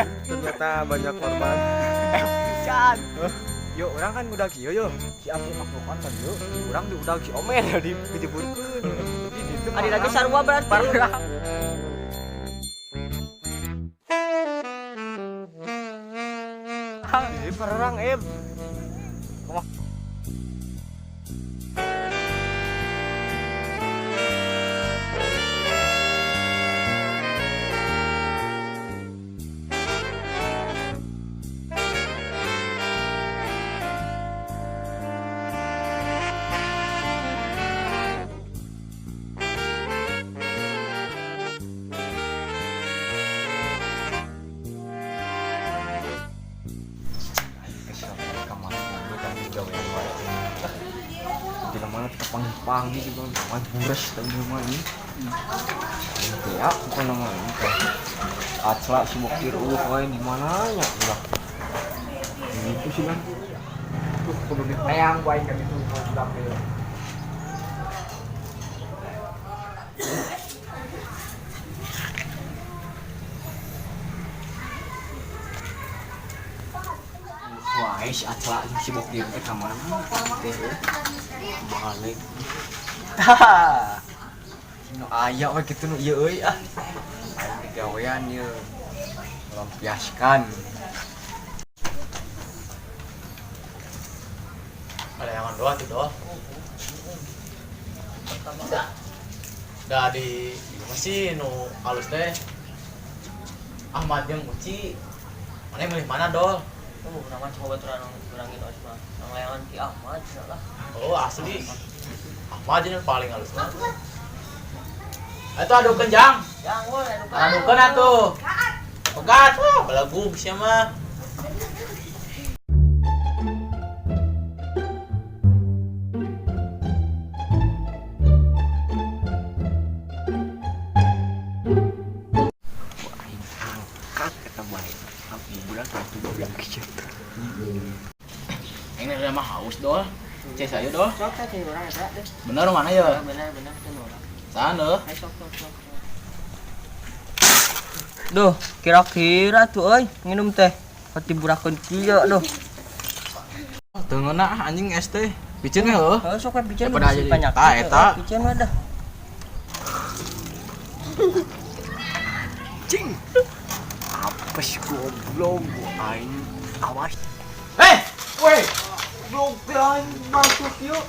Ternyata banyak korban. Pisan. Yo, urang kan udah kieu yo. Si aku maklukan kan yo. Urang di udah si Omen ya di dijeburkeun. Jadi gitu. Adi lagi sarua berarti. Parah. Ini perang em. Di mana kita panggil-panggil juga main bures tadi nama ini. Ya, bukan nama ini kan. Acla si bokir wae di mana nya ulah. Itu sih kan. Tuh kudu ditayang wae kan itu mau budak teh. Wah, si Acla si bokir teh ka mana teh? Balik. Tah. Nu aya we kitu nu ieu euy ah. Aing digawean ieu. Melampiaskan. Ada yang doa tuh doa. Dah di masih nu halus teh. Ahmad jeung Uci. Mana yang milih mana dol? Oh, nama coba baturan urang gitu mah. Nang layangan Ki Ahmad lah. Oh asli. Ahmad jeung paling halus mah. Itu adukeun jang. Jang we adukeun. Adukeun atuh. Pegat, wah belegug sia mah. Aing kat eta bae. Aku bulan waktu goblok kecil. Ini mah haus dol. Cek saya dol. Sok teh cai urang eta deh. Bener mana ya? Bener bener teh urang. Sana. Ayo sok sok sok. Duh, kira-kira tuh euy nginum teh patiburakeun kieu duh. Teu ngeunah anjing es teh. Piceun heuh. Heuh sok we piceun Daripada bisi jadi- penyakit. Tah, eta. Piceun we dah. Cing. Apes goblok aing. Awas. Hei, weh. Goblok teh aing masuk yuk.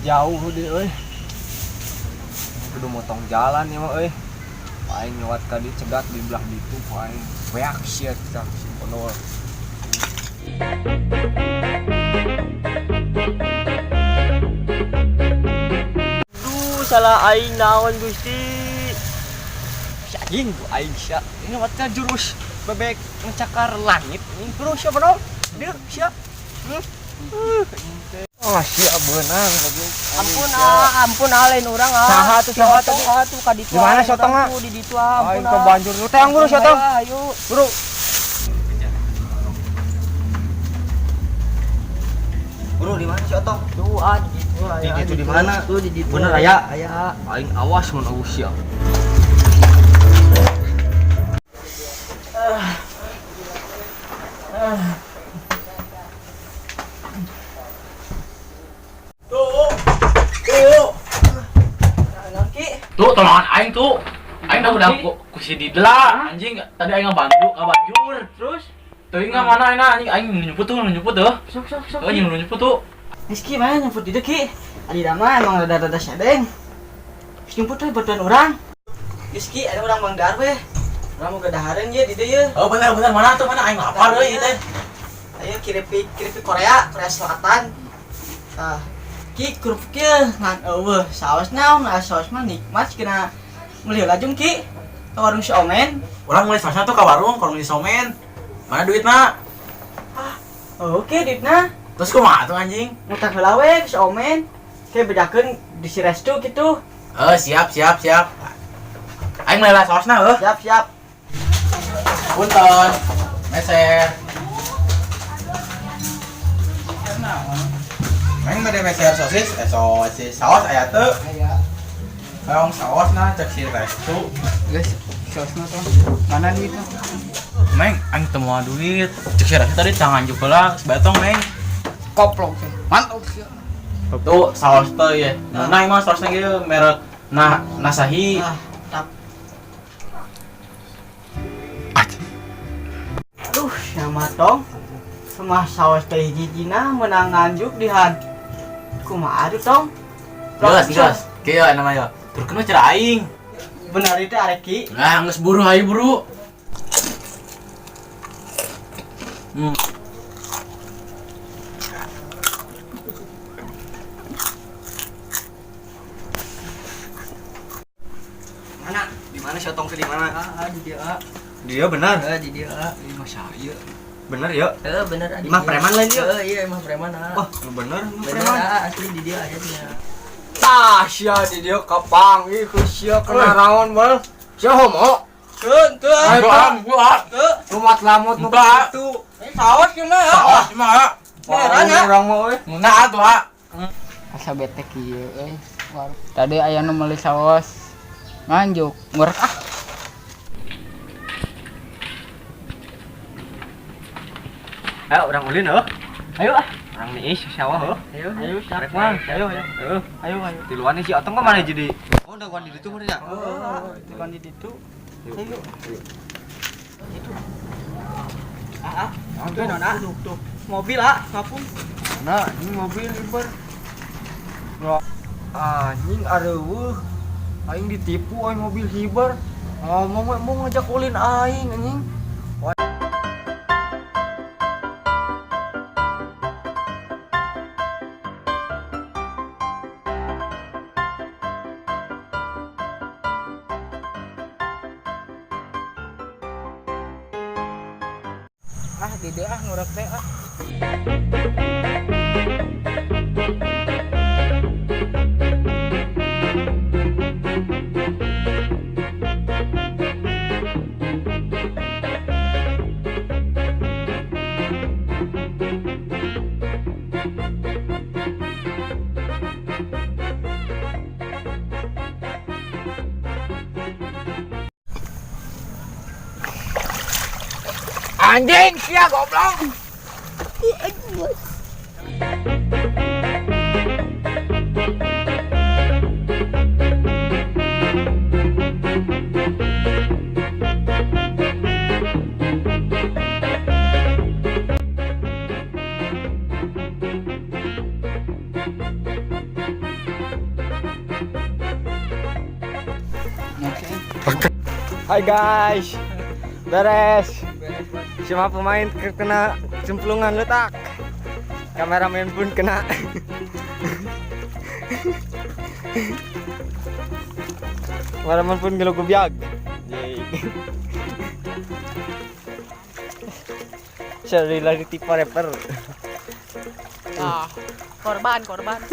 Jauh deh euy. Kudu motong jalan ya mah euy. Aing lewat tadi cegat di belah ditu aing beak sia kita si pondol. Duh, salah aing naon Gusti. Si anjing ku aing sia. Ini watnya jurus bebek ngecakar langit. Ini terus sia pondol. Dieu sia. Oh sia beunang goblok. Ampun ah, ampun ah lain urang ah. Saha tuh, saha Tong tadi? ah tuh ka ditu. Di mana ah, si Otong, ah? urang tuh, di ditu ah, ampun Aing ke ah. banjur lu teh buru si Otong. Ayo. Buru. Buru di mana si Otong? Tuh ah di ditu ah. Di ditu di mana? Tuh di ditu. Bener aya? Aya. Aing awas mun eueuh sia. Tuh. Tuh. Ki. Tuh tolongan aing tuh. Aing dah udah ku si Didla anjing tadi aing ngabantu ngabanjur. Terus Tuh ingat mana aing anjing aing nyumput tuh nyumput tuh. sok sok sok. Oh nyumput tuh. Geus Ki mana nyumput dieu Ki? Adi mah emang rada-rada sedeng. Geus nyumput we batuan urang. Geus Ki ada urang manggar we. Urang mau kedahareun ye di dieu ye. Oh bener bener mana tuh mana aing lapar euy ieu teh. Ayo keripik keripik Korea, Korea Selatan. Tah. Ki kerupuk ye ngan eueuh saos naon, ah saos mah nikmat kena meuli lajung Ki. Ke warung si Omen. Urang mulai saosna tuh ka warung, ka warung si Somen. Mana duitna? Ah, oke duitna. Terus kumaha tuh anjing? Ngutang heula we ke si Omen. Kayak bedakeun di si Restu gitu. Eh, siap siap siap. Aing meuli saosna heuh. Siap siap. Punten. Meser. Meng bade meser sosis, eh sosis saos aya teu? Aya. Hoyong saos nah cek si Restu. Guys, saosna tong. Mana duitnya? Meng, aing teu moal duit. Cek si Restu tadi tangan juga lah sebatong, Meng. Koplok sih. Mantap sih. Tuh saos teh ye. Nah, emang saosna ge merek nah Nasahi. Ah, tap. Aduh, sama tong. Semah saos teh hiji-hijina menang nganjuk dihan. Kumaha atuh tong? Geus, geus. Kieu namanya. Turkeun mah cara aing. Bener itu areki. Nah, geus buru hayu buru. Hmm. Mana? Di mana si Otong teh di mana? Ah, di dia. Dia benar. Ah, di dia. Di masa ieu. Bener ya? Eh, bener ah, di Imah dia. preman lain dia? Eh, iya, imah preman ah. Wah, lu bener, lu bener preman. ah, asli di dia aja dia. Tah, sia di dia kapanggih ku sia kena raon bal. Sia homo. Teu, teu. Gua, gua. Teu. Lumat lamot nu Enggak. kitu. Ini saos gimana ya? Saos mah. Wah, Beneran ya? urang mah euy. Nah, atuh ah. Asa bete kieu euy. War. Tadi aya nu meuli saos. Nganjuk, ngurek ah. Ayo urang ulin heuh. Ayo ah. Urang niis sawah heuh. Ayo, ayo, siap. Rek mah, ayo ayo. Heuh. Ayo, ayo. Tiluan si Otong ka mana jadi? Oh, daguan di ditu meureun nya. Oh, bukan di ditu. Ayo. Itu. Ah, ah. Tuh, nona. Tuh, tuh. Mobil ah, ngapung. Nah, ini mobil ibar. Nah, anjing areueuh. Aing ditipu aing mobil hibar. Ngomong we mau ngajak ulin aing anjing. Ah, di dia ah ngurek teh ah. Anjing sia goblok. Hai guys. Beres. Semua pemain kena cemplungan letak. Kameramen pun kena. Kameramen pun ngelugubiag. Yeay. Sorry lari tipe rapper. Ah, korban, korban.